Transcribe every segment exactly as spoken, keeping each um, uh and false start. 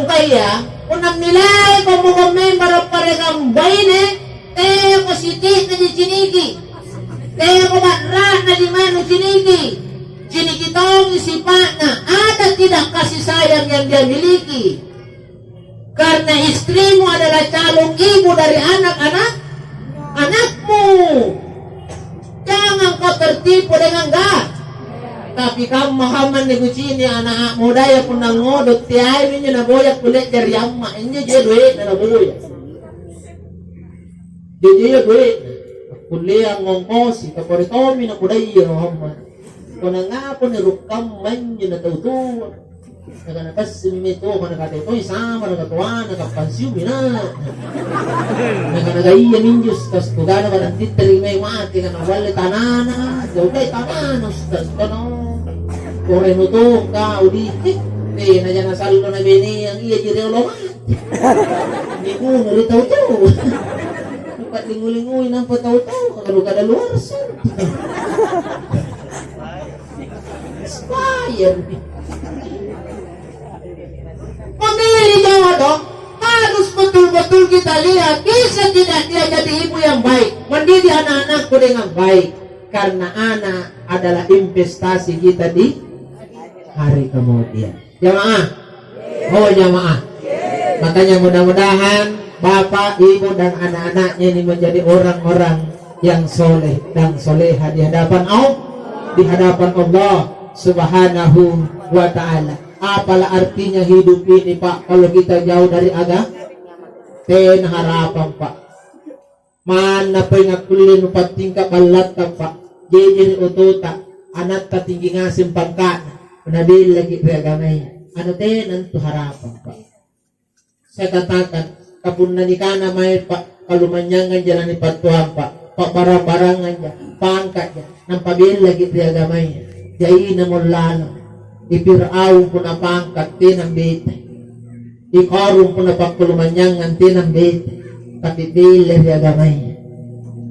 Kaya, punna nilaiko muko membara' parekang baine, teako siti'na niciniki, teako ba'ra'na limanu ciniki, ciniki tongi sipa'na, ada tidak kasih sayang yang dia miliki. Karena istrimu adalah calon ibu dari anak-anak, anakmu. Jangan kau tertipu dengan ga-, tapi kamma hammanne kucini ana' modaya punna ngodo teai minjo naboya kulle jari amma, injo je doe'na naboya. Jadi iya doe'na. Kullea ngongkosi, kapore tommi nakudaya Muhammad. Konangapa nirukkamma injo na tau toa? Nakana, "Tassimi mae toa, nakatei toi sama nakatoana, kappansiumi na." Nakana, "Gaya minjo, Ustaz, kugana barang titteri mae mate, kana walle tanana, jauh kai tanana, Ustaz, kono." Koreno tongka udi, eh, tena jana sallo na beneang, iya ji riolo mate. Nibuno ri tau toa. Padinguli-nguli nampa tau toa, kalau kada luar sana. Expired. Memilih jodoh harus betul-betul kita lihat bisa tidak dia jadi ibu yang baik, mendidik anak-anakku dengan baik. Karena anak adalah investasi kita di hari kemudian. Jamaah. Oh, jamaah. Makanya mudah-mudahan bapak, ibu, dan anak-anaknya ini menjadi orang-orang yang soleh dan soleha di hadapan Allah, di hadapan Allah Subhanahu wa Ta'ala. Apalah artinya hidup ini, Pak, kalau kita jauh dari agama? Tena harapang, Pak. Manna pole nakkulle nupattingka ballatta, Pak. Jejeri otota, anatta tinggi ngaseng pangka'na, punna bellaki ri agamaya. Anu tena antu harapang, Pak. Saya katakan, kapunna nikana mae, Pak, kalumanynyangang jalani pattuang, Pak. Pa'barang-baranganja, pangka'ja, nampa bellaki ri agamaya. Jaina mollalo. I Fir'aun punna pangka, tena bete. I Qarun punna pakkalumanynyangang, tena bete. Tapi belle ri agamaya.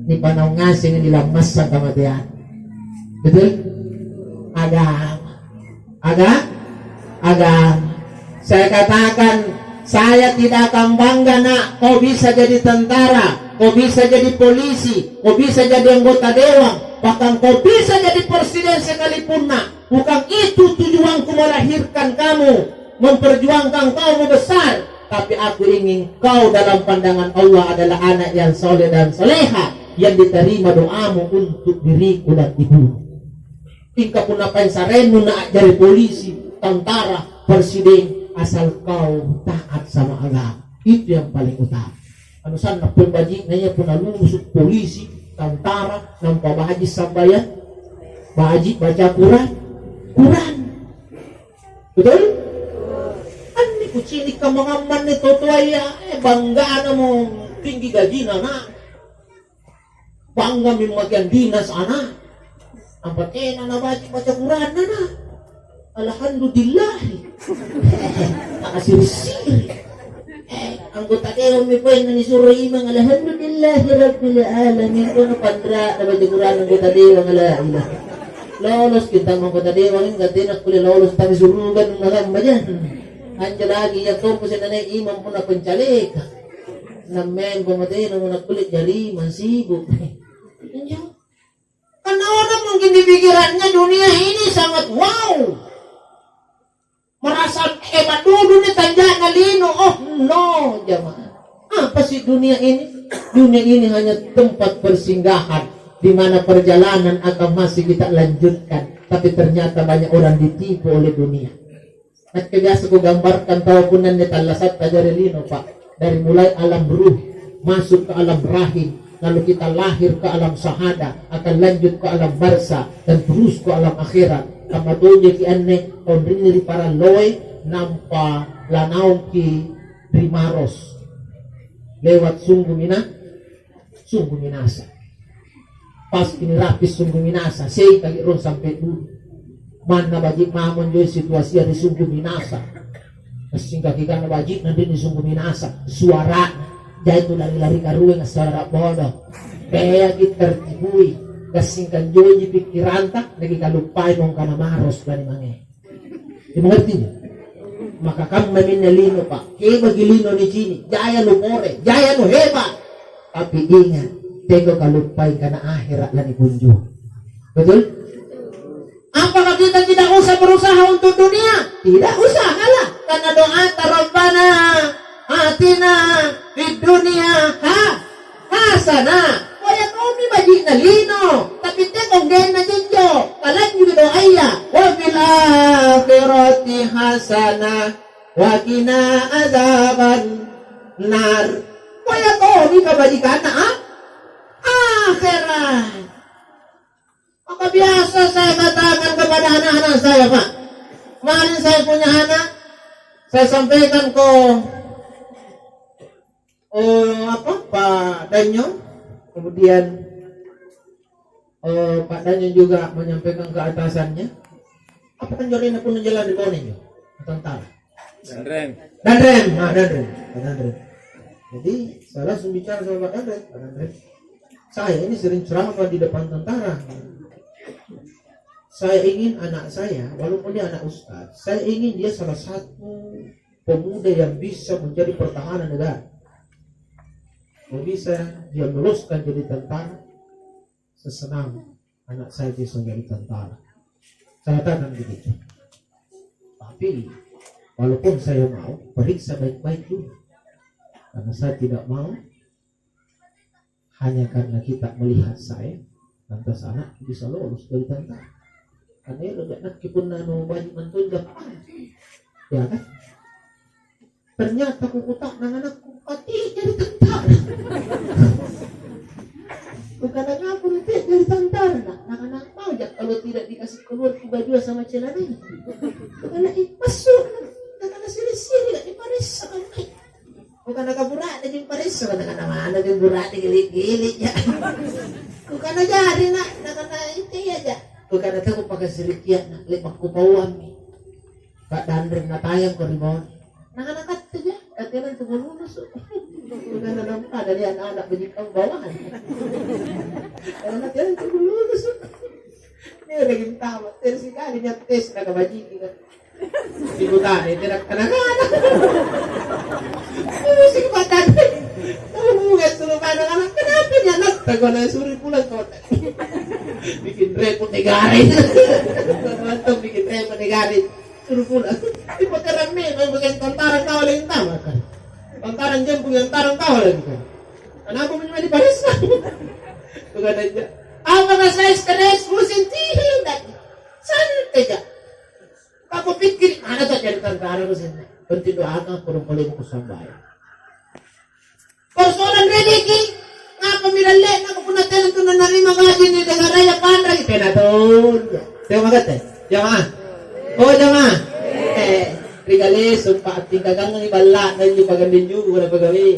Nipanaung ngaseng nilammassang kamateang. Betul? Agama. Aga-, agama. Saya katakan, saya tidak akan bangga, Nak, kau bisa jadi tentara, kau bisa jadi polisi, kau bisa jadi anggota dewan, bahkan kau bisa jadi presiden sekalipun, Nak. Bukan itu tujuanku melahirkan kamu, memperjuangkan kamu besar, tapi aku ingin kau dalam pandangan Allah adalah anak yang soleh dan soleha, yang diterima doamu untuk diriku dan ibumu. Mingka punna paeng sarennu na a'jari polisi, tantara, presiden, asal kau taat sama agama. Itu yang paling utama. Anu sanna pembaji'na iya punna lulusu polisi, tantara, nampa baji' sambayang, baji' baca Quran, Quran. Betul? Anne kucini' kammangammanne totoaya, eh, banggana mo tinggi gajina, na. Banggami maki' dinas ana'. Nampa tena nabaji' baca Quranna na. Alhamdulillah. Takasiri-siri. Eh, anggota dewan mi poeng na nisuro imang, "Alhamdulillahi rabbil alamin." Kono panra' nabaca Quran anggota dewan, la ilaha. Lolos kita anggota dewan, enggak tena kulle lolos tami suruga nunna lamba ja. Anjo lagi iya tompo senane imang punna pencaleka. Nammempo matena mo nakkulle jari masibu'. Injo. Karena orang mungkin di pikirannya dunia ini sangat wow. Merasa hebat dulu nih tanja'na lino. Oh, no, jamaah. Apa sih dunia ini? Dunia ini hanya tempat persinggahan di mana perjalanan akan masih kita lanjutkan. Tapi ternyata banyak orang ditipu oleh dunia. Nakke biasa kugambarkan tau punna anne tallasatta jari lino, Pak. Dari mulai alam ruh, masuk ke alam rahim, lalu kita lahir ke alam sahada, akan lanjut ke alam barza, dan terus ke alam akhirat. Kamma tonjaki anne, onrinni ri paralloe, nampa lanaungki ri maros. Lewat sunggu mina-, sunggu minasa. Pas ini rapis sunggu minasa, sei kali rong sampai dulu. Manna baji' mamo anjo situasi ri sunggu minasa. Gassingka kikana baji'na anrinni sunggu minasa, suara'na. Jai tu lari-lari karueng assara bodo. Teaki tertibui, gassingka anjoji pikkiranta, nakikaluppai mongkana maros bani mange. Dimengerti? Maka kammaminne lino, Pak. Kebaki lino nicini', jaya nupore, jaya nuheba. Tapi ingat, teko kaluppai kana ahera' lanikunjo. Betul? Apakah kita tidak usah berusaha untuk dunia? Tidak usah, alah. Karena doa, "Rabbana atina fid dunya ha-, hasanah." Boya tommi baji'na lino, tapi teko anggenna jenjo. Talanjui doaya, "Wa fil akhirati hasanah wa qina adzaban nar." Boya tommi kabajikanna, ah? Akhirat. Maka biasa saya katakan kepada anak-anak saya, Pak. Kemarin saya punya anak, saya sampaikan ke, eh, apa, Pak Danyo, kemudian, eh, Pak Danyo juga menyampaikan ke atasannya, apa kan jorena pun jalan di Boneo, tentara. Danrem. Danrem, ah, Danrem. Pak Danrem. Jadi, saya langsung bicara sama Pak Danrem. Pak Danrem, saya ini sering ceramah di depan tentara. Saya ingin anak saya, walaupun dia anak ustaz, saya ingin dia salah satu pemuda yang bisa menjadi pertahanan negara. Yang bisa dia loloskan jadi tentara, sesenang anak saya bisa jadi tentara. Saya katakan begitu. Tapi, walaupun saya mau, periksa baik-baik dulu. Karena saya tidak mau, hanya karena kita melihat saya, lantas anak bisa lolos dari tentara. Karena ya, udah nakke punna anu baik mantul, ya kan? Ternyata kukuta'nang anakku, "Pati jadi tentara?" Kukana, "Ngapa pati jadi tentara, Nak?" Nakana, "Mau ja kalau tidak dikasih keluar kubajua sama celananya." Kukana, "Ih, masuk." Nakana, "Siri-siri, gak diparessa kamu." Kukana, "Kabura'ne jing paressa." Nakana, "Mana jing bura'ne gili-gili ja." Kukana, "Jari, Nak?" Nakana, "Itu iya ja." Kukana, "Tau pakasirikia, Nak, le'ba' kupauammi." Pak Danrem natayang ko ri bawang. Nakana, "Katte ja, katte nantu lulusu." Nakana, "Nampa ada dia anak-anak baji'na bawahan." Nakana, "Katte nantu lulusu." Nia' lagi antama', tere' sikali nia' tes na kabajiki kan. Sibutane, tere' kana-kana. Pusing Pak Danrem. Kamu bukan suruh pada anak, kenapa nia' anak? Takut suri pulang kota. Bikin repot negara. Mantap bikin repot negara. Suruh pulang. Ipoterang memang bagian tentara kau lagi utama kan. Tentara jemput yang tentara kau lagi kan. Kenapa menjadi barista? Bukan aja. Apa nasa stres pusing tihi lagi. Santai ja. Aku pikir, "Mana tak jadi tentara pusing?" Penting doakan kurang boleh mau kusambai. Persoalan rezeki, ngapa mi dalle'na punna tena tu nanarima gaji ri negaraya panraki? Tena tonja. Tena magatte? Jamaah? Oh, jamaah? Eh, ri Galesong, Pak, tingkagangangi balla'na injo pagandeng juku' pada pegawai.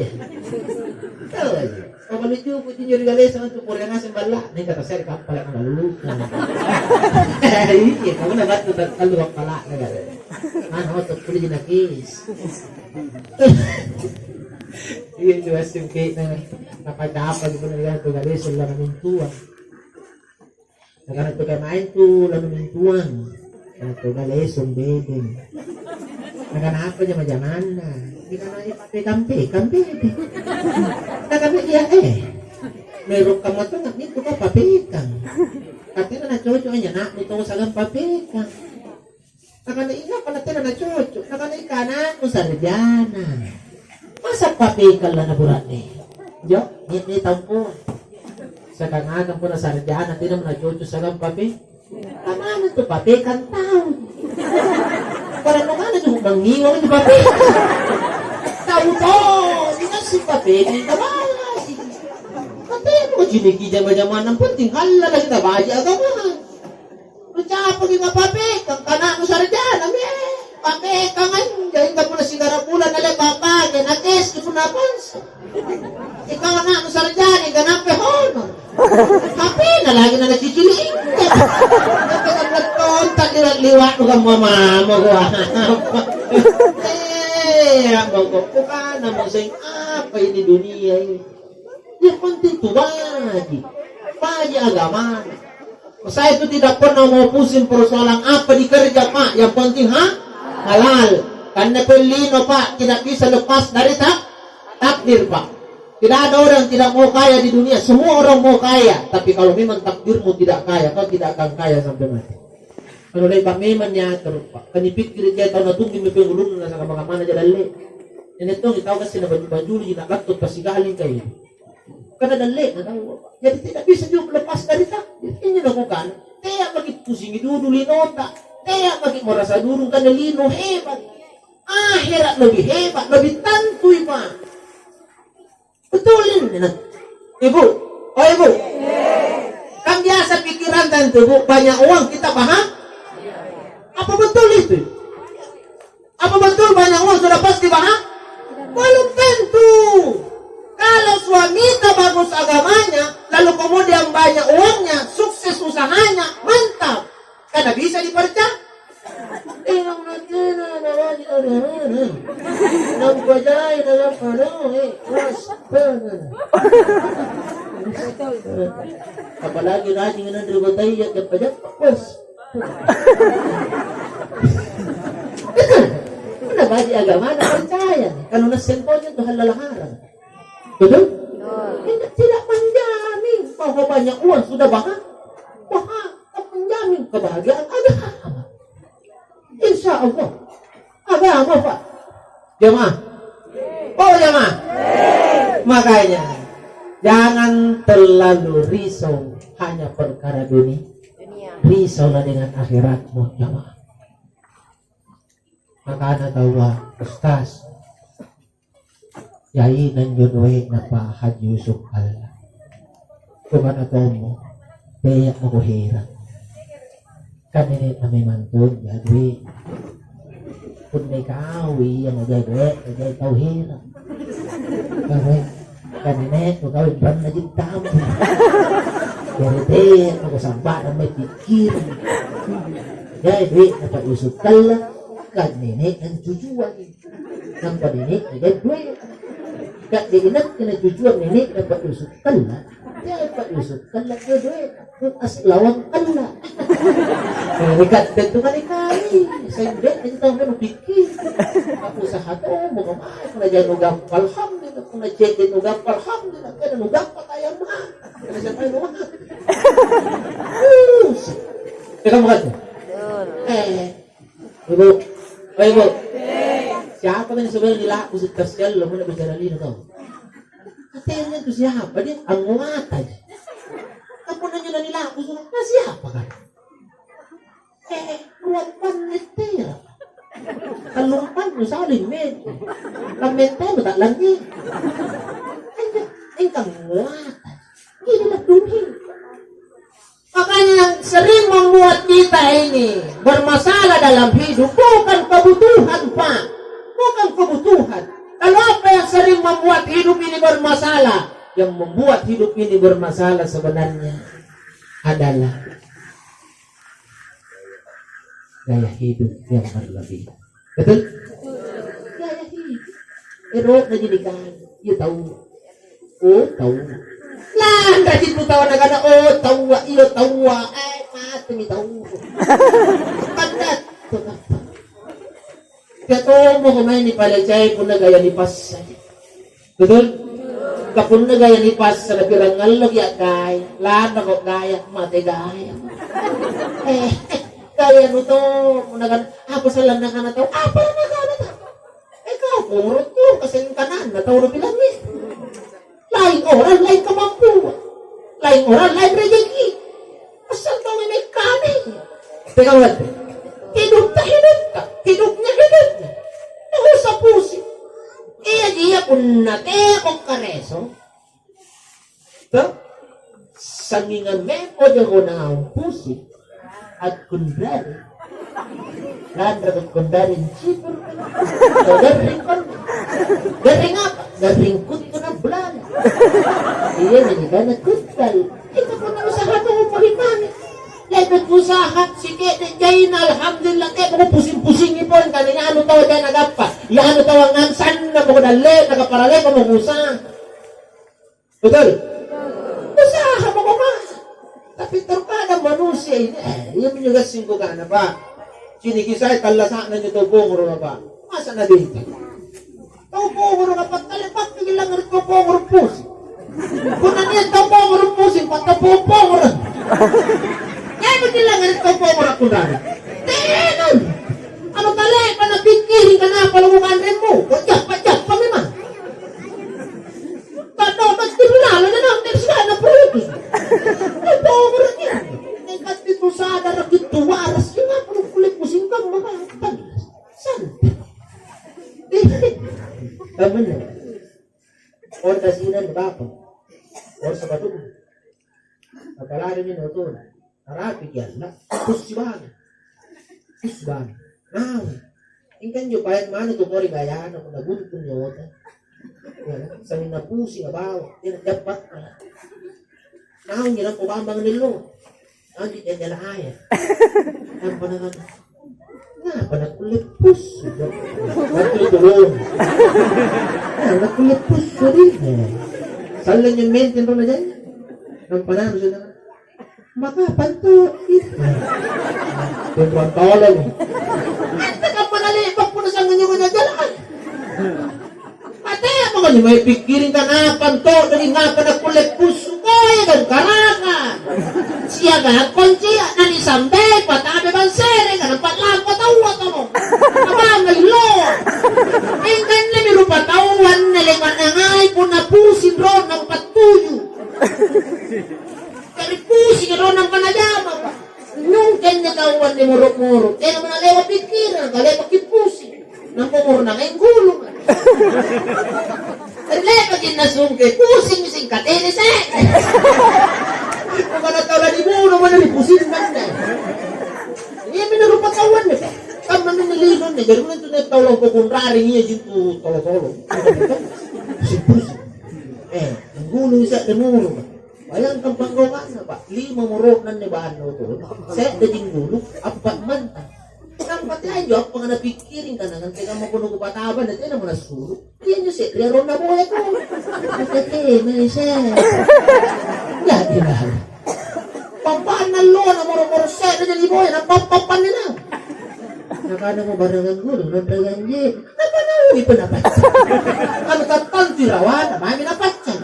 Tahu aja. Pagandeng juku' injo ri Galesong antu pole ngaseng balla'na, mingka tasere kappala' na balukang. Iya, kamu na battu tallu kappala'na, kan? Mana otak kulit nakis. Iya, itu asing kayak na, apa-apa gitu, ya, tuh, gak ada sebelah mintuan. Nakana tu kamaeng tu lanu mintuang. Nakana tu galesong bedeng. Nakana apa jama-jamanna? Nakana, "Eh, pekang-pekang bedeng." Nakana, "Iya, eh. Merok kamu tengah itu kau papekang." Katanya na cocok aja nak, itu sagang papekang. Nakana, "Inapa na tena nacoco'?" Nakana, "Ikanakku sarjana. Masa papekang lana bura'ne?" Jo, ni, ni tampo. Seakan-akan puna sarjana, tena nacoco' sagang pape. Kamana tu papekang tau? Pada kamana tu mangngiwang tu papekang? Tau to, dikasih papekang, kamana sih? Katanya mau ciniki jama-jama, yang penting halal lagi kita baca agama. Nucapaki kapapekang, kana'nu sarjana, me. Papekang anjo, intu punna sigara bulang na le'ba' pake, na tes ki punna pansa. Ikau ana'nu sarjana, intu nampe honor. Hapena lagi na nacicili injo. Tontak liwa'-liwa'nu kamma mama gua. Eh, ambo kok, bukan, ambo seng, apa ini dunia ini? Yang penting tu baji'. Baji' agamana. Saya itu tidak pernah mau pusing persoalan apa dikerja, Pak. Yang penting, ha? Halal. Karena pole lino, Pak, tidak bisa lepas dari tak-, takdir, Pak. Tidak ada orang tidak mau kaya di dunia, semua orang mau kaya. Tapi kalau memang takdirmu tidak kaya, kau tidak akan kaya sampai mati. Anu le'ba' memang niatur, Pak. Kan nipikkiri' jai tau natunggimmi pengulunna nasaba' kamma-kammana ja dalle'. Nene' tongi tau gassing nabaju-bajuli na battu passigaling kayu. Karena dalle'na tau, Pak. Jadi tidak bisa juga lepas dari takdir. Ini nakukana, tea' maki' pusingi dudu linota. Tea' maki' marasa durung karena lino hebat. Akhera' lebih hebat, lebih tantui, Pak. Betul ini, nah. Ibu, oh, Ibu. Kan biasa pikiranta itu, Bu, banyak uang kita baha-, apa betul itu? Apa betul banyak uang sudah pasti baha-, belum tentu. Kalau suamita bagus agamanya, lalu kemudian banyak uangnya, sukses usahanya, mantap. Karena bisa dipercaya. Eh, naunatena, nawaji ada mana? Nampa jai, nagappa no, eh, was, bana. Apalagi rajin nandri botaya, jappa-jappa, was. Betul. Karena baji' agamana percaya. Kalau nasseng tonja tu halal haram. Betul? Tidak, tidak menjamin bahwa banyak uang sudah baha-, baha-, menjamin kebahagiaan agama. Insya Allah. Agama, Pak. Jamaah. Oh, jamaah. Makanya, jangan terlalu risau hanya perkara dunia. Risaulah dengan akhiratmu, jamaah. Nakana taua, "Ustaz, jaina anjo doe'na Pa' Haji Yusuf Kalla." Kukana tommo, "Tea' mako herang. Kan nene'na memang tonja doe'. Punna ikau ia najai doe', najai tau herang." Kan nene'ku kau inranna jintang. Jari tea' mako sabba'na mae pikkiri'. Jai doe'na Pa' Yusuf Kalla, kan nene'na ancucuangi. Nampa nene'na jai doe'. Ka'de inakke nacucuang nene'na Pa' Yusuf Kalla. Jai Pa' Yusuf Kalla jai doe'. Aslawang Kalla. Eh, ikatte tu kali-kali. Seng doe'na tau meno pikkiri'. Usaha tommo mae punna jai nugappa, alhamdulillah, punna cedde' nugappa, alhamdulillah, tena nugappa tayang mah. Tena siapa yang nugappa? Pusing. Ya, kamu kata? Eh, Ibu, oh, Ibu. Siapa kan sebenarnya dilaku sitas kali lo muna bicara lino tau? Katanya tu siapa? Dia anggota aja. Apa nanya nani laku sudah? Nah, siapa kan? Eh, ruang panit tera. Kalumpan saling men. Lamenteng tak lagi. Engkang muatan. Ini lah dunia. Makanya yang sering membuat kita ini bermasalah dalam hidup bukan kebutuhan, Pak. Bukan kebutuhan. Kalau apa yang sering membuat hidup ini bermasalah, yang membuat hidup ini bermasalah sebenarnya adalah gaya hidup yang berlebih. Betul? Gaya hidup. Erokna jadi kan. Iya tahu. Oh, tahu. Lanra jitu tawa nakana, "Oh, taua, iyo taua." Eh, matemi taua. Padat. Katomo ko mae nipalecai punna gaya nipassai. Betul? Ka punna gaya nipassa, napirang alloki akkai, lanrako gaya, mate gaya. Eh, gaya nu to, punna kan, apa sallang nakana tau? Apa nakana tau? Eh, kau poro tu, kaseng kananna tau nabilangi. Lain orang, lain kemampuan. Lain orang, lain rezeki. Asal tau memekani. Pegang hati. Hidupta hidupta, hidupnya hidupnya. Nggak usah pusing. Iya, iya, punna teko kareso. Toh? Sangingan mempo jako naung pusing. Akkunrari. Lanra akkunrari cipur. Kau garring kon. Garring apa? Garring kuttu na belanda. Iya, jadi kana kuttal. Itu pun usaha tuh mau gimana? Lepe usaha, sikit dek jaina, alhamdulillah, kayak mau pusing-pusingi pun, kan ini anu tahu jangan gappa. Ya anu tahu ngansanna mau dalle, nakaparale mau usaha. Betul? Usaha mako, Pak. Tapi terkadang manusia ini, eh, iya minjo gassing kukana, Pak. Ciniki saya tallasa'na njo tau pongoro, Pak. Masa na bete? Tau pongoro' ka pattale pakkaki langngere' tau pongoro' pusing. Punna nia' tau pongoro' pusing, pattapong pongoro'. Teako ki langngere' tau pongoro' kunrareng. Tena. Anu talepa napikkiri kanapa lo anremmu? Kok jappa-jappa memang. Taddo' mesti lalo na nakke sudah na putus. Tau pongoro' ki. Tingkat itu sadar gitu waras, kenapa lu kulle pusing kamma, Bang? Santai. Kamunya. Orta sinan bapa. Orta batu. Apalagi ini notona. Arapi kianna. Terus si bang. Terus bang. Nah. Ingkan jo paet mana tu kori gayana, punna buntu nyota. Ya, sambil na pusing abawa. Dia dapat. Naung ngira ko bambang nillo. Anjo jajala aya. Nampa nakana, "Ngapa nakulle pussu, Jok?" Nakulle turun. "Ah, nakulle pussu, di." Sallo injo menteng ro na jai. Nampa nanu saudara. "Maka pantu itu." Tumpuan tolong. Ante kapan ale bakku na sangga nyoba jajala. Matea mako ni mae pikkiri kanapa anto'dori ngapa nakkulle pussu boya dan karaka. Siagang koncia nanisambei patabe bansereka nampa lampa taua tamo. Abang ngalillo. Engkanna mi rupa taua anne lemanangai punna pusing ro nampa tuju. Jari pusing ro nampa najama, Pak. Nyungkenna tau anne moro-moro, tena mana lewa pikkirang, kalepa ki pusing. Nampa moro nangai gulu. Lepa ki nasungke, pusing sing katene se. Bukan tau lagi bunuh, mana di pusing mana. Ini mina rupa tau anne, Pak. Kamma mina lino anne, jadi mana tu tau lompo kunrari iya jintu tolo-tolo. Si pusing. Eh, gulu bisa demuru. Bayangkan panggaunganna, Pak. Lima moro'na anne banna oto. Se'reji gulu, appa' mantang. Nampa teai anjo appanga napikkiri, kana ngantekamma kono kupataba, na tena mo nassulu'. Iyanjo se're aronna boya to. Nateteme se. Jadi lah. Pampanna allona moro-moro se'reji boya, nampa appa' panne naung. Nakanamo barang angguru, nampa ganji. Napanaui penapacca. Anu tattantu rawana, mami napacca.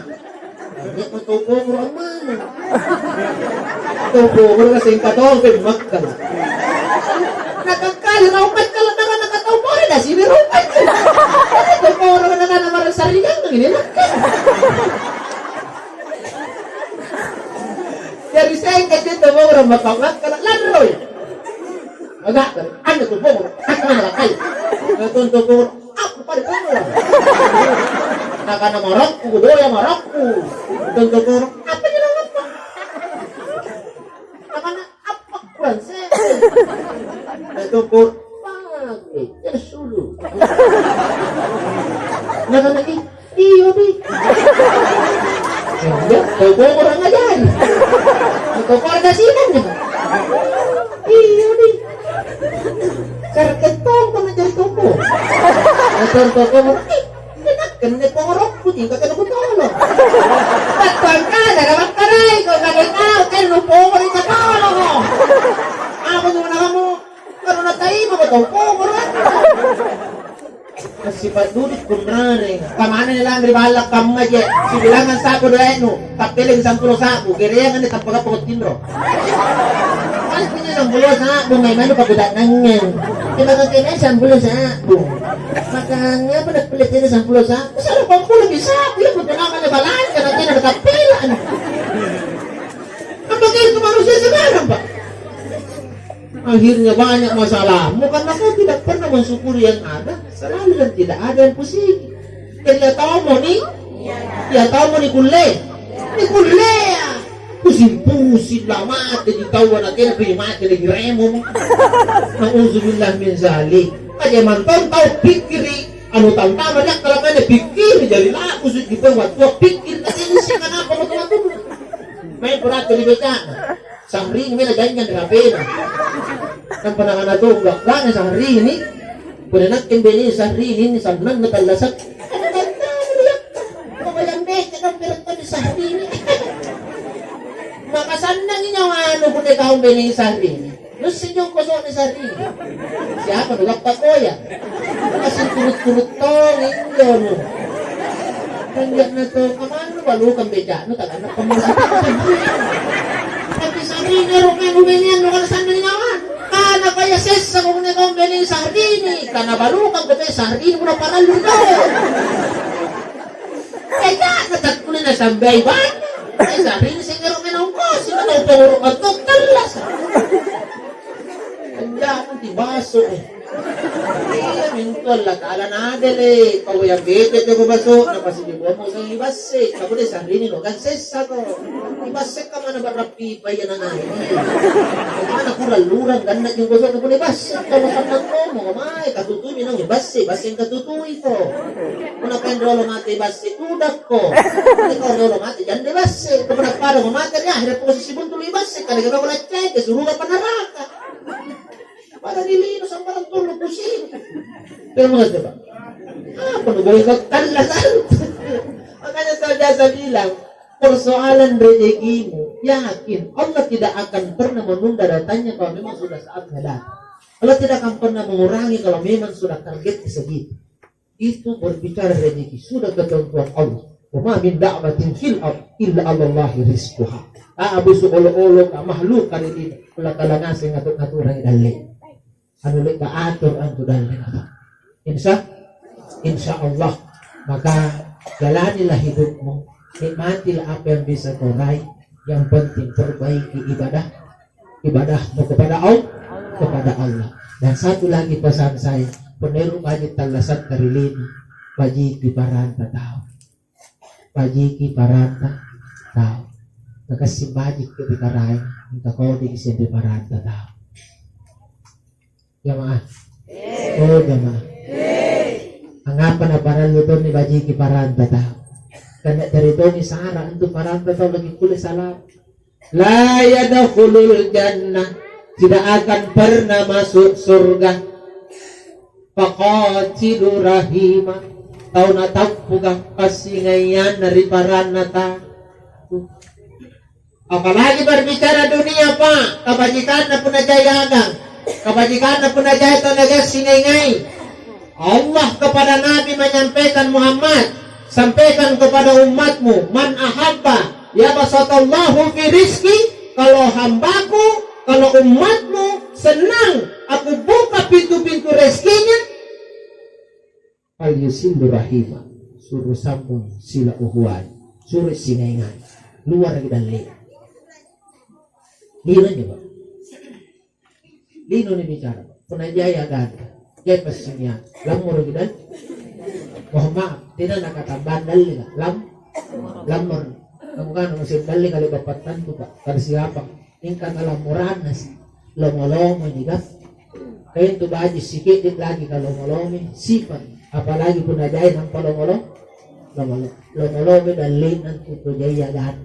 Banyak mo tau pongoro ammana. Tau pongoro kaseng katong pe makkala. Nakakkali rau makkala, naka, naka tau pore dasi ni rau makkala. Tau pongoro kana kana marasarigang ini makkala. Jadi sengka cinta pongoro makkala, makkala larroi. Agak, anjo tu pongoro, anjo tu pongoro, kai. Anjo tu pongoro, apa pada pongoro? Nakana marokku, boya marokku. Anjo tu pongoro, apa jadi apa? Nakana apa kurang sehat? Anjo tu pongoro, pakai, ya sudah. Nakana, ih, Iyo, Bi. Iya, tau pongoro ngajari. Tau pongoro na simang nih. Iyo, Bi. Karekkeng tongko na jari tau pongoro. Na tau pongoro, ih, enak kenne pongorokku, jingka kena kutolong. Battuang kada, na battanai ko, kada tau, kenne pongoro, jingka tolong ko. Apa tu nama kamu? Kalau na taima, tau pongoro. Assipa' dudu kunrareng. Kamana nilang ri balla' kamma je? Sibilangang sa'bu doe'nu, tappeleng sampulo sa'bu, gereanganni tappa-tappa tinro. Kan punya sampulo sa'bu, mai manu pakuta'nangang. Kemana kene sampulo sa'bu? Makanya pada kulit ini sampulo sa'bu, salah pampulo bisa, dia pun kenapa nih balanja, nanti ada tappelan. Apa kayak itu manusia sekarang, Pak? Akhirnya banyak masalahmu karena kau tidak pernah mensyukuri yang ada, selalu dan tidak ada yang pusing. Jadi ya tau moni, ya tau moni kulle, ni kulle ya. Pusing-pusing lah mate di tau anak kena pergi mate lagi remo. Nauzubillah min zalik. Aja mantong tau pikkiri, anu tau tama dia kalau mana pikkiri jadi laku suci pun waktu pikkir tadi ini sih kenapa mau tuh? Main berat jadi becak. Sahrini mena janjang ri hapena. Nampa nakana tongga, "Lana Sahrini, punna nakke bene Sahrini, ini sannanna tallasakku." Pokoknya mete kan berat tadi Sahrini. Maka sannangi nyawa anu punna kau bene Sahrini. Nussing jongko so'na Sahrini. Siapa nu gappa koya? Masing turu-turu tong injo nu. Kanja'na tong, "Amannu balukang beca'nu, taganna pammusuh." Tapi Sahrini ero' meng ubengiannu kana sanna nyawa. Kana kaya sessa ko nge kau bene Sahrini. Kana balukang ko te Sahrini muna parallu tau. Beca'na takkulle nasambai bana. Eh, Sahrini seng ero' meng naungkosi, na tau panguru' battu tallasa. Anja'na tibaso, eh. Iya, mintu Allata'ala naadele'. Pawaya bete teko baso, napasidibuammo sangi basse. Kamu deh Sahrini no kan sessa ko. Ibasse kamana barrappi paya nangai. Kamana kurang lurang ganna jenggo so kapune basse. Kamu sanna komo, mae katutui minang basse, basse katutui ko. Punna paeng riolo mate basse, tudakko. Punna kau riolo mate, jande basse. Punna pada mau mate, ri akhirnya posisi buntu lu basse, kada kena bola cete, suruga apa neraka. Pada ri lino sambarang tullu pusing. Terus coba. Apa nu boleh kau tanda santu? Makanya saya biasa bilang, persoalan rezekimu, yakin Allah tidak akan pernah menunda datangnya kalau memang sudah saatnya datang. Allah tidak akan pernah mengurangi kalau memang sudah targetnya segitu. Itu berbicara rezeki, sudah ketentuan Allah. "Wa ma min dabbatin fil ard illa 'alallahi rizquha." Ah, abusu olo-olo ka, makhluk ka ri lino, Allah Ta'ala ngaseng ngatur-ngaturang dalle. Anu le'ba atur antu dalle apa? Insya, insya Allah. Maka jalanilah hidupmu, nikmatilah apa yang bisa kau raih. Yang penting perbaiki ibadah ibadahmu kepada Allah, kepada Allah. Dan satu lagi pesan saya, punna ero' baji' tallasatta ri lino, bajiki paranta tau. Bajiki paranta tau. Kakassing baji' ri Karaeng, mingka kodiki seng ri paranta tau. Jamaah. Oh, jamaah. Angngapa naparallu tonni bajiki paranta tau? Karena jari tongi sara' antu paranta tau lagi kulle salah. La yadkhulul jannah, tidak akan pernah masuk surga. Faqatilu rahima, tau natappuka passingaianna ri paranna tau. Apalagi berbicara dunia, Pak, kabajikanna punna jai agang, kabajikanna punna jai tau nagassingai-ngai. Allah kepada Nabi menyampaikan, "Muhammad, sampaikan kepada umatmu, man ahabba yabsatallahu fi rizki, kalau hambaku, kalau umatmu senang aku buka pintu-pintu rezekinya, falyusillu rahima, suruh sambung sila uhuan, suruh singaingan, luar lagi dalle." Lino coba. Lino ni bicara. Punna jai aganta, jai passingia, lammoroki dal-, mohon maaf, tena nakatambang dallinga, lam-, lammoro. Kamu kan masih dallinga le'ba' pattantu, Pak, kada siapa. Mingka kalammoranna si lomo-lomo ini, kan? Kaintu baji' sike'de' lagi kalomo-lomi, sipa'. Apalagi punna jai nampa lomo-lomo. Lomo-lomo. Lomo-lomo dalle'na tu tau jaia ganna.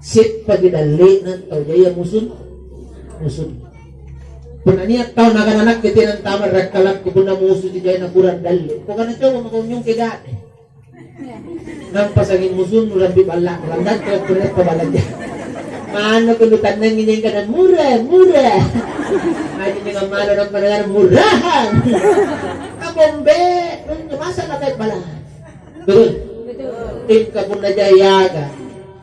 Seppaki dalle'na tau jaia musun-, musunna. Punna nia' tau nakana nakke tena antama ri akkalakku punna musuki jai nakurang dalle'. Ko kana coba mako nyungke ga'de. Nampa sanging musunnu rampi balla'nu, landatte waktu reppa balanja. Manna kudu tannangi nyengkana murah, murah. Aji nyengka malo nampa nagara murahan. Kabombe, masa nakai bala. Betul? Betul. Tingka punna jai aga,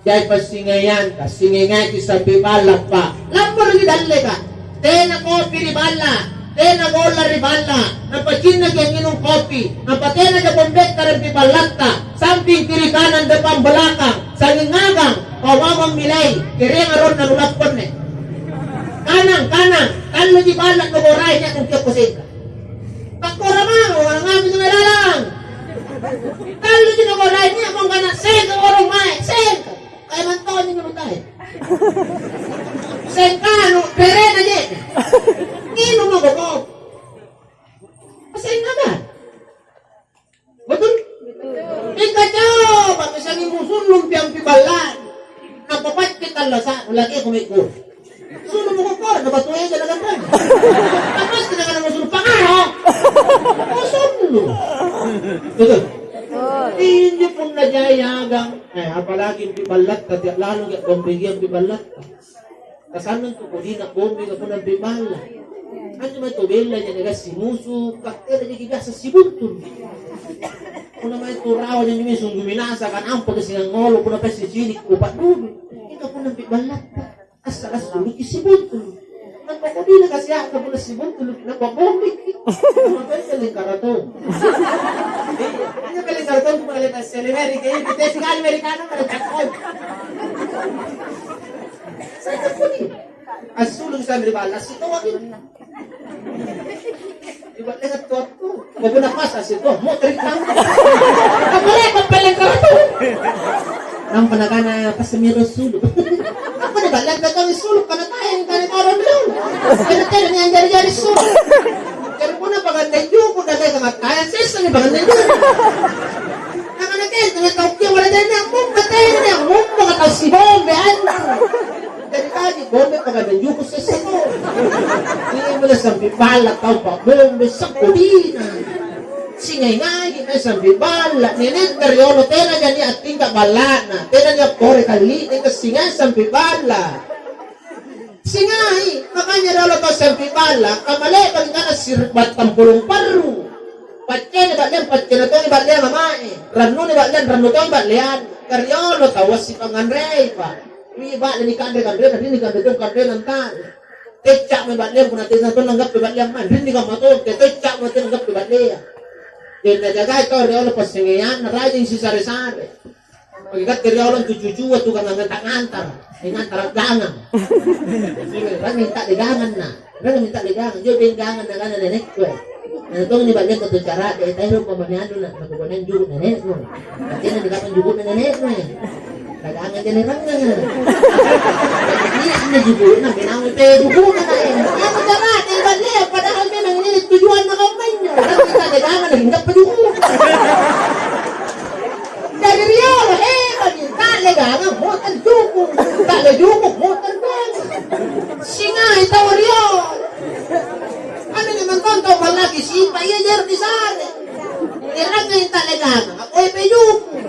jai passingaianta, singaingaki sampi ballappa. Lamporoki dalleka. Tena kopi ri balla, tena golla ri balla, nampa cinnaki angnginung kopi, nampa tenaja bombetta rampi ballatta, samping kiri kanan depan belakang, sanging ngagang, pau mamang milai, kereang aronna nulapponne. Kanang, kanang, talluji balla nugorai nia' nungkiokko sengka. Takkora mamo, ngambi tu melalang. Talluji nugorai nia' mong kana sengka orang mae, sengka. Kae mantonji nurutae. Sengkanu, perena je. Nginung mako kopi. Sengka kan? Betul? Betul. Mingka coba misalnya musullung piampi balla'nu. Nampa pacce tallasa', laki aku mekko. Sulu mako kora na batu eja na ganreng. Apa sih dengan musullung pangaro? Musullung. Betul? Betul. Injo punna jai agang. Eh, apalagi pi ballatta, tiap lalu gak kompegian pi ballatta. Sannang tu kodina bombe ka punna ri balla. Anjo mae tu bella jadi gas simusu, kattera jadi biasa sibuntulu. Punna mae tu rawa jadi mae sunggu minasa kan ampa ke singang ngolo punna pasti sini kupat dulu. Ini ka punna ri balla. Asal asuluki sibuntulu. Nampa kodina kasi aka punna sibuntulu, nampa bombe. Nampa lingkara tong. Iya, hanya lingkara tong cuma lima seli meri ke, kita sekali meri kana pada cakoi. Saya tak kuli. Asulu sambil balas itu wakil. Iba' dengan tuatku. Gua pernah pas asli tuh, mau terima. Apa lagi peleng karatu? Nampa nakana pas semiro sulu. Apa nih balik datang sulu karena tayang karena karena belum. Karena tayang yang jari-jari sulu. Jadi punna pagandeng juku dah kayak sama tayang sisa nih pagandeng juku. Nakana tayang dengan tau kia wala tayang yang mumpa tayang yang mumpa kata si bombe anjing. Jadi lagi bombe pagandeng juku sesa to. Ini mulai sampai balla tau pa bombe sekodina. Singai-ngai mae sampai balla, nenekna riolo tena jadi attingka balla'na, tena nia' pore kalli'ne singai sampai balla. Singai, makanya riolo tau sampai balla, kamale bagi kana sir-, battang pulung parru. Paccene ba'leang, paccene tongi ba'leang amae. Rannune ba'leang, rannu tongi ba'leang. Kariolo taua sipanganrei, Pak. Wi ba'le nikanre kanrena, ri nikanre tong kanrena antare. Tecca'mi ba'leang punna tena tong nanggappe ba'leang mae. Ri nikamma tong, te tecca'mi tena nanggappe ba'leang. Tena jagai tau riolo passengeanna, rajing sisare-sare. Pake katte riolo tu cucua tukang nganta-ngantara, ngantara gangang. Rangi minta degangang na, rangi minta degangang. Joi deng gangang na kana nenekku. Na tong ni ba'leng tu cara de taero pamane anu na, na pokoknya juku nenekmu. Artinya di kapan juku nenekmu. Dagangang jene rangang. Iya ini juku na menang te juku na. Apa cara de ba'leng padahal memang ini tujuanna kampanye. Rangi minta degangang na hinggap juku. Jari riolo, eh, bagi ta'le gangang, moter juku. Ta'le juku, moter gangang. Singai tau riolo. Anu memang tau mallaki sipa, iya jero disare. Erangngai ta'le gangang, apa epe juku.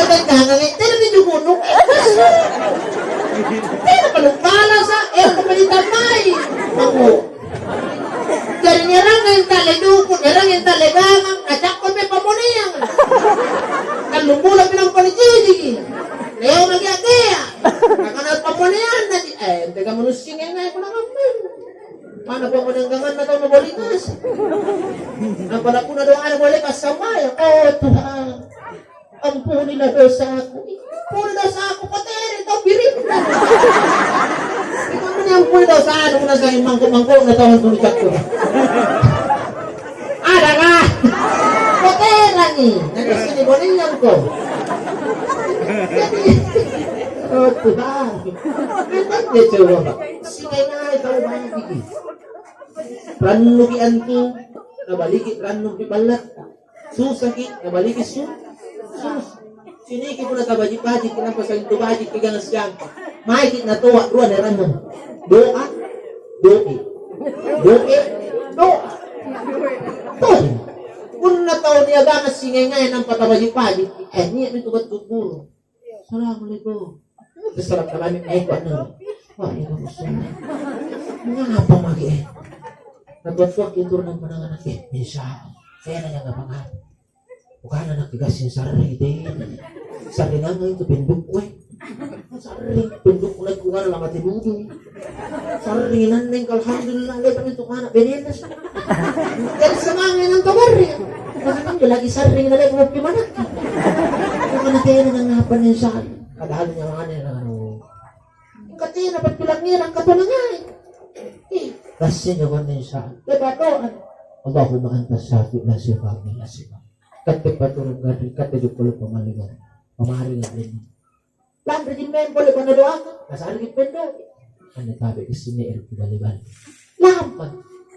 Epe gangang, eh, tena di juku, nuk, eh, tena palumbala sa, eh, apa ditambai. Manggu. Jari nierang yang tale duku, nierang yang tale gangang, nacakko pe pammoneang. Tallung bulang pinang pole jijiki. Leo maki akea. Nakana pammoneang naji, eh, tega manusia ngai kuna ngapain? Mana pammoneang ganganna tau naboli ngaseng. Apalagi kuna doa boleh kasambaya. Oh Tuhan. Ampunilah dosaku. Ampuni dosaku, patere tau birinna. Ampuni, ampuni dosaku, nasai mangko-mangko na tau ampuni cakku. Adakah? Paterangi. Nanti sini bonengangko. Jadi, oh Tuhan. Memang dia coba, Pak. Singai-ngai tau baik. Rannuki antu, nabaliki rannu ri ballakku. Susaki, nabaliki su-, sus-. Ciniki punna tabaji-baji, kenapa saling tu baji, pegang siampa. Maiki natoa rua nerannu. Doa, doe. Doe, doa. Tuh. Punna tau niaganga singai-ngai nampa tabaji-baji, eh, nia'mi tu battu guru. Assalamualaikum. Terserah kalami naik anne. Waalaikumsalam. Ngapa maki, eh? Natua-tua ki turun panangan, eh, insya Allah. Saya nanya ngapa-ngapa. Bukan anak dikasih sarring deh. Sarring apa itu pendukku, eh? Sarring pendukku lagi kemana lama tidur. Sarring nanneng, alhamdulillah, lepa mintu mana benena. Jadi semangat nang tawarri. Maka kan lagi sarring na lepa moppi manakki. Maka na tena nang apa nih sarring. Padahal nyawane na anu. Engka tena pappilangngerang katonangai. Ih, gassing jagoanna insya Allah. Lepa doa. Allahumma anta syafi la syifa illa syifa. Katte paturung garri, katte jukku lepa maliga. Pamari garri. Lanri jimmeng pole punna doaka, nasareki pendoki. Anne tabe' issine ero' kibale-bale. Lampa.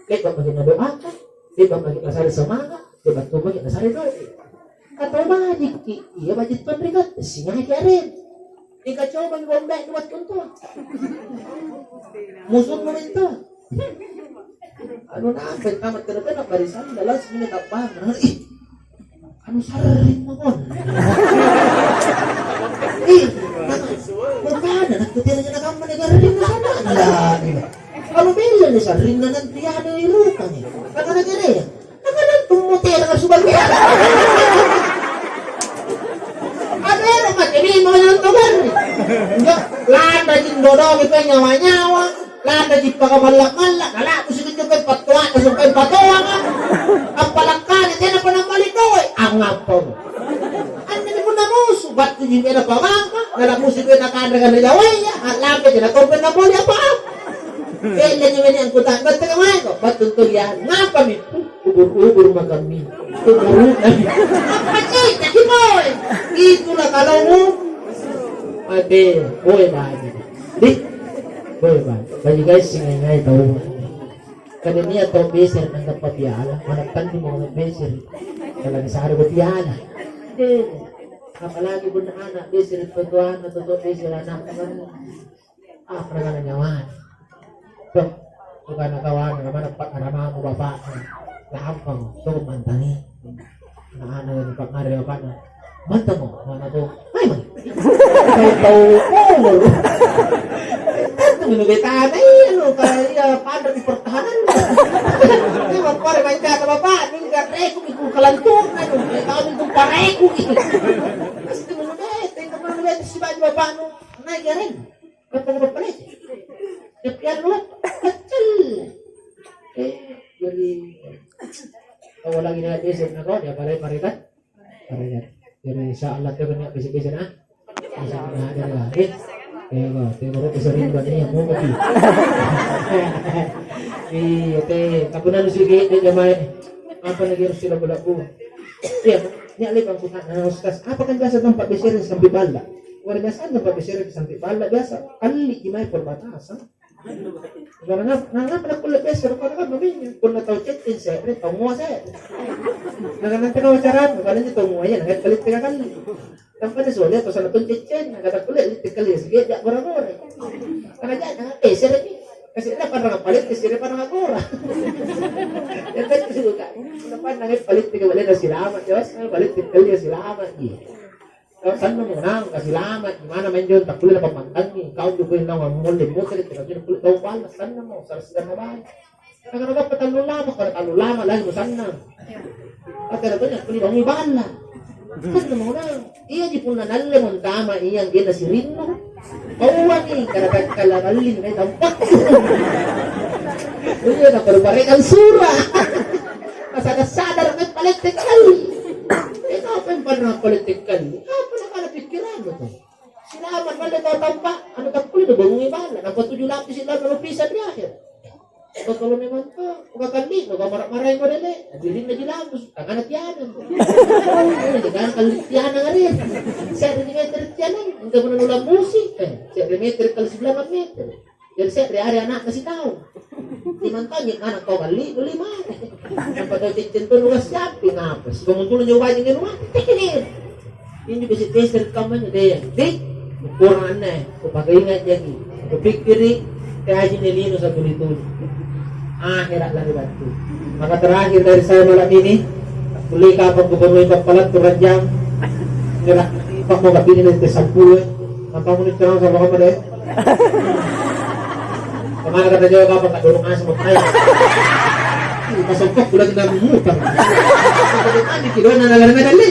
Le'ba' maki nadoaka, le'ba' maki nasare samanga', le'ba' to maki nasare doe'. Ka tau bajikki, iya baji' tonrika, singaki areng. Ikacobangi bombe' dua tuntua. Musunnu mintu. Anu nampai tamat tena-tena barisanna langsung ini tabbang. Ih, anu sarring mako. Ih, maka, maka ada nak kutira jana kamma ni garring na sana. Iya, ni sarrinna nanti ada di rukangi. Kata na kere. Nakana tummo tena ka subang. Ada mati ni mau nonton. Enggak, landa jing dodong itu nyawa-nyawa. Landa jing pakamalla-malla. Kalau aku sih kejut kan patoa, langsung kan patoa kan. Apalagi tena pernah balik doe. Angapong. Anne punna musu, battuji mena pamangka, nala musu koe nakanre kanre jawaya, a'lampe tena tau punna poli apa-apa. Ellengi meni angkuta'nang tena mae ko, battu tuli anu, ngapami? Ubur-ubur makammi. Ubur-ubur. Apa citaki boy? Itulah kalau mu. Ade, boy baji. Di? Boy baji. Baji guys, singai-ngai tau. Kani nia' tau besere nanggappa piala, mana tanju mau besere. Kalau nisare ko piala. Deh. Apalagi punna ana' besere totoanna, toto besere anakna. Ah, pernah nyawa. Tuh, bukan kawan, mana pak aramamu bapaknya. Gampang, tuh mantangi. Ana'-ana' yang dipangngarre bapakna, "Mantamo?" Ana' to, "Hai, Mang." Tau-tau polo. Tentu minu betana, iya, lo, kayak, iya, pada di pertahanan. Ini mau keluar main kata bapak, ini nggak reku, ikut kelantur, aduh, kayak tahu itu pareku, gitu. Pasti minu bete, yang kemana bete si baju bapakmu? Naik ya, Ren. Kata-kata pelece. Tapi anu lah, kecil. Eh, jadi, kalau lagi naik besok, nah, kau dia balik mereka. Paraya. Jadi, insya Allah, teko nia' bese-bese, nah. Bisa ada lah, eh. Iya, Pak. Teko rokok sering buat ini, yang mau kopi. Iya, teh. Tapi nanti sih, kayak dia jamaah. Apa lagi harus dilabbu-labbu? Iya, nia' le'bang kuta'nang, Ustaz, apa kan biasa tempat besere sampai balla'? Luar biasa tempat besere sampai balla' biasa. Kalli' di mai perbatasan. Karena ngapa, ngapa nakkulle besere? Karena kan begini, punna tau cecceng se're, tau mua se're. Nah, nanti kau caranya, kalau itu tau mua ya, nanti kali tiga kali. Tanpa dia sudah, atau sana tau cecceng, nah, kata kulle, itu kali ya, segi, ya, gora-gora. Karena jangan, eh, se're ni. Kasi na parang paling, kasi na parang agora. Ya, kan, itu kan. Punna pandang, eh, paling tiga balik, na silamat, ya, Bos. Paling tiga kali, ya, silamat, iya. Kau sannamo naung kasilama', gimana maeng jong takkulle napammantangi, kau anjo pole naung ammolle motere', tena kulle tau balla', sannamo, sara-sara nabai. Kagana gappa tallu lama, pada tallu lama lagi musannang. Atena tonja kulle bangngi balla'. Sannamo naung. Iaji punna nallemo antama ia anggenna sirinnu. Pauangi, kada takkala nalling nai tampakku. Iya, na baru parekang sura. Nasada-sadara nai palette kalli. Eh, apa yang pernah palette kalli? Apa nakana pikiranmu tuh? Silamat bale tau tampa, anu takkulle bangungi balla', nampa tuju lapisi lalu lupisan di akhir. Betul memang tuh, bukan kalli, bukan marah-marahi modele, dirinya di lampus, tanganna tianang. Ini jangan kalli tianang hari. Saya di meter tianang, enggak pernah nulang musik, eh, saya di meter kali sebelah meter. Jadi saya di hari anaknya si tahu. Lima tahun, ya, anak kau kalli, beli mah. Nampa tau cecceng tu nugas siapi, ngapa? Si kamu tuh jauh banyak di rumah. Ini besi-besi rekamannya deh, ya. Deh, ukuran aneh, kupakaingat jadi. Kupikkiri, teaji nih lino satu itu. Akhirnya lari batu. Maka terakhir dari saya malam ini, boleh kapan gubernur empat puluh jam? Ngerak, pak mau kapini dari sampulo. Apa mau dicerang sama kamu deh? Kemana kata jawab apa? Tak dorong asma. Pasokko pula kita mutar. Tadi kilo na lari na lari.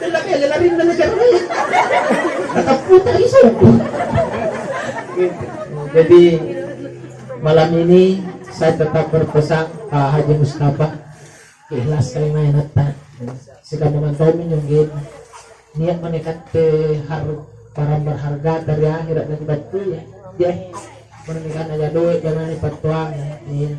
Lela lela rinna na jarre. Kata putar iso. Jadi malam ini saya tetap berpesan Pak Haji Mustafa, ikhlaskan mainata. Sikamma mantaumi nyonggen. Nia' mani katte har-, barang berhargata ri ahera' nakibattuja. Iya. Punna nikanaya doe' janganni pattoangi. Iya.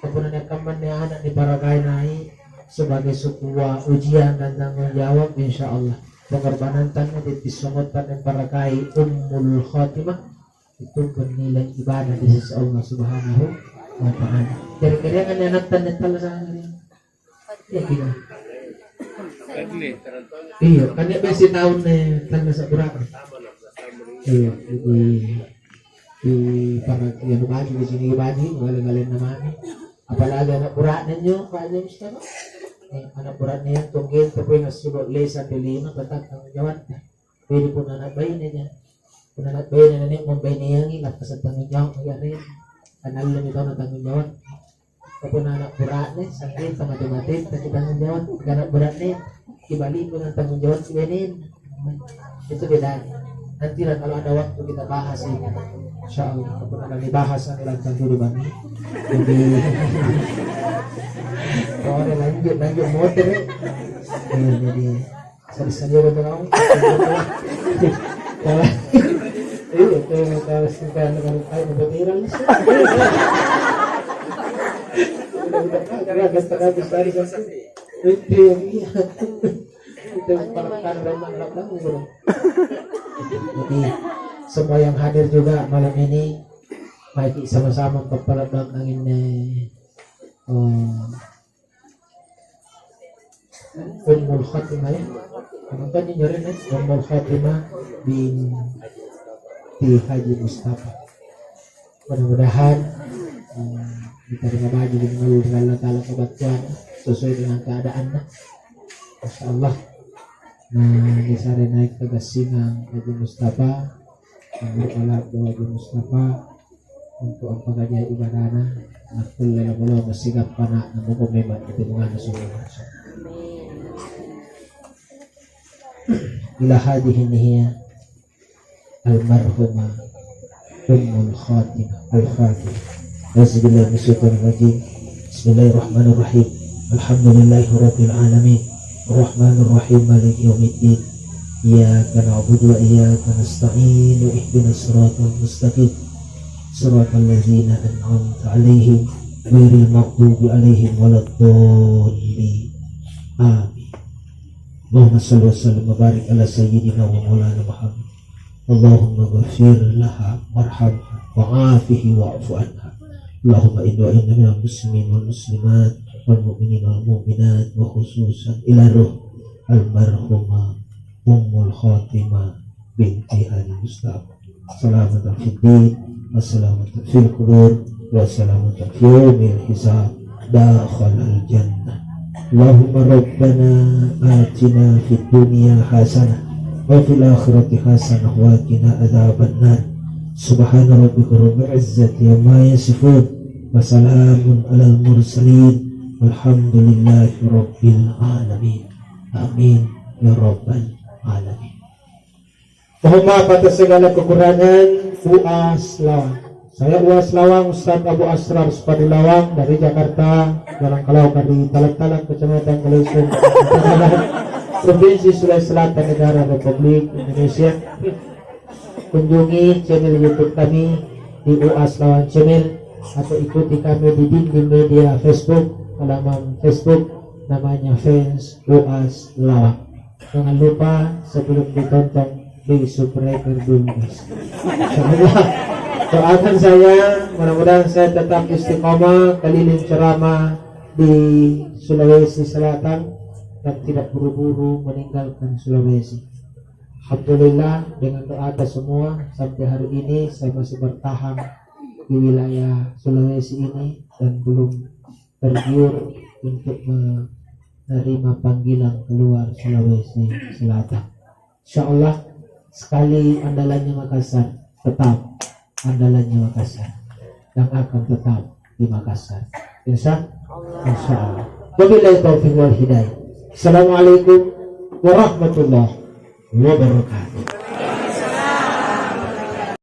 Punna niakkammanne ana' niparakai nai' sebagai sebuah ujian dan tanggung jawab, insya Allah pengorbanantanne, detti songotta niparakai ummul khotimah, itu bernilai ibadah di sisi Allah Subhanahu wa Ta'ala. Jari kereanganne anatta anne tallasa' anne. Iya, iya. Iya, kan dia biasa tahun nih, kan masa berapa? Iya, di, di para, iya, nu baji, di sini baji, ngale-ngalenna mami. Apalagi anak bura'ne nyo, Pak Haji Mustafa. Eh, anak bura'ne yang tonggen, tapi ngassulo lesa di lima, tetap tanggung jawabnya. Jadi pun anak baine nya. Punna ana' baine na nia' mambainengangi, lappasa tanggung jawab maki areng. Kana allemi tau na tanggung jawab. Ka punna ana' bura'ne, sanggenna mate-mateta ki tanggung jawab. Ka ana' bura'ne, kibali'mi tanggung jawab ki bainenna. Itu bedanya. Nanti lah kalau ada waktu kita bahas ini. Insya Allah, ka punna la nibahas anu lantang dulu bani. Jadi, oh, ada lanjut, lanjut motor ya. Iya, jadi Sali-sali apa tuh kamu? Salah. Iya, tuh, tahu suka dengan kayak kebetulan sih. Udah, udah, udah, udah, udah, udah, udah. Itu yang iya. Itu perkara dan maklum, bro. Jadi, semua yang hadir juga malam ini, mari sama-sama memperlebatkan ini. Oh, Ummul Khatimah, ya. Apa tadi nyorenya? Ummul Khatimah binti Haji Mustafa. Mudah-mudahan, eh, diterima baji dengan Allah Ta'ala kebattuanna sesuai dengan keadaanna. Masya Allah. Nah, disare naik kegassingang Haji Mustafa. Angnguru' mala'bu Haji Mustafa untu' ampakajai ibadana, nakkulle lompo-lompo sigappa na namoko memang ri bungana sumangasa. Ila hadhihi nihya almarhumah Ummul Khatimah. Al-Fatihah. Auzubillahi minasyaitonirrajim. Bismillahirrahmanirrahim. Alhamdulillahirabbil alamin. Arrahmanirrahim. Maliki yaumiddin. Iyyaka na'budu wa iyyaka nasta'in. Ihdinas siratal mustaqim. Siratal ladzina an'amta 'alaihim, ghairil maghdubi 'alaihim waladdallin. Amin. Allahumma shalli wa sallim wa barik ala sayyidina wa maulana Muhammad. Allahumma ghafir laha warhamha wa afihi wa'fu anha. Allahumma inna inna minal muslimin wal muslimat wal mu'minin wal mu'minat wa khususan ila ruh almarhumah Ummul Khatimah binti Haji Mustafa. Salamatan fid din, wa salamatan fil qubur, wa salamatan fi yaumil hisab. Dakhalal jannah. Allahumma rabbana atina fid dunya hasanah wa fil akhirati hasanah wa qina adzabannar. Subhana rabbika rabbil izzati amma yasifun. Wa salamun alal mursalin. Walhamdulillahi rabbil alamin. Amin ya rabbal alamin. Mohon maaf atas segala kekurangan. Uas Lawang. Saya Uas Lawang, Ustaz Abu Asrar Supadi Lawang dari Jakarta, dalam kalau dari Talang-Talang, Kecamatan Kalesung, Provinsi Sulawesi Selatan, Negara Republik Indonesia. Kunjungi channel YouTube kami di Uas Lawang Channel atau ikuti kami di dinding media Facebook, halaman Facebook namanya Fans Uas Lawang. Jangan lupa sebelum ditonton, di-subscribe dulu, guys. Insyaallah. Doakan saya, mudah-mudahan saya tetap istiqomah keliling ceramah di Sulawesi Selatan dan tidak buru-buru meninggalkan Sulawesi. Alhamdulillah, dengan doa atas semua, sampai hari ini saya masih bertahan di wilayah Sulawesi ini dan belum tergiur untuk menerima panggilan keluar Sulawesi Selatan. Insya Allah, sekali andalannya Makassar, tetap andalannya Makassar dan akan tetap di Makassar. Insya, insya Allah. Wabillahi taufiq wal hidayah. Assalamualaikum warahmatullahi wabarakatuh.